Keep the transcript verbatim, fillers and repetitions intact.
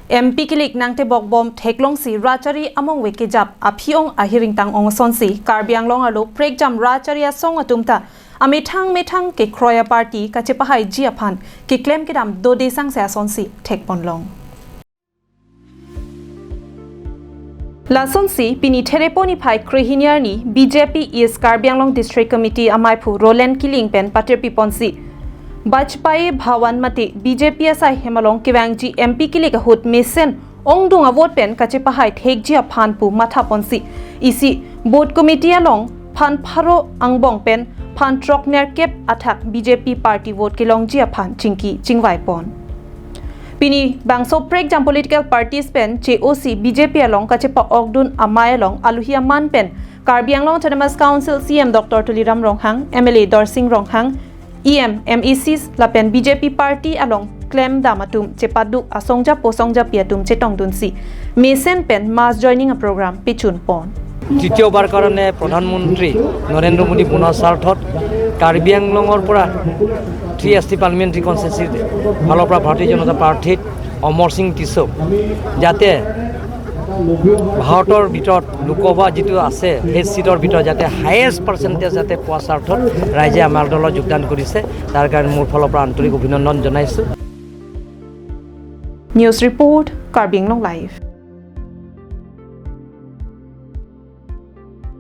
M P kilik nangtebok bom theklongsi rachari among vekejap aphi-ong ahiring tang-ong asonsi Karbi Anglong arlo prekjam rachari asong atum ta amethang methang kekroi aparty kachepahaiji aphan keklem kedam dode sangse asonsi thekponlong. Lasonsi pini Therepo niphai krehini arni B J P East Karbi Anglong District Committee amaiphu Roland Killing pen patirpiponsi Bajpai Bhawan mate B J P asai hem along kevangji M P kilik ahut mesen ongdung avote pen kachepahai thekji aphan pu mathaponsi isi booth committee along phan pharo angbong pen phan throknerkep athak B J P party vote kelongji aphan chingki chingvaipon. Pini bangso prekjam political parties pen che-osi B J P along kachepa-okdun amei along aluhi aman pen Karbi Anglong Autonomous Council C E M Doctor Tuliram Ronghang, M L A Dorsing Ronghang, E M, M A Cs lapen B J P party along klemdam atum chepaduk asongjapo songjapi atum chetongdunsi mesen pen mass joining a program pechunpon. তৃতীয়বাৰ কাৰণে প্ৰধানমন্ত্ৰী নৰেন্দ্ৰ মোদী বনোৱাৰ স্বাৰ্থত কাৰ্বি আংলঙৰ পৰা থ্ৰী এছ টি পাৰ্লিমেণ্টেৰী কনষ্টিটুৱেঞ্চিৰ ফালৰ পৰা ভাৰতীয় জনতা পাৰ্টিত অমৰ সিং টিছৌ যাতে ভাৰতৰ ভিতৰত লোকসভা যিটো আছে সেই ছিটৰ ভিতৰত যাতে হায়েষ্ট পাৰ্চেণ্টেজ যাতে পোৱাৰ স্বাৰ্থত ৰাইজে আমাৰ দলত যোগদান কৰিছে। তাৰ কাৰণে মোৰ ফালৰ পৰা আন্তৰিক অভিনন্দন জনাইছোঁ। News report, Karbi Anglong Live.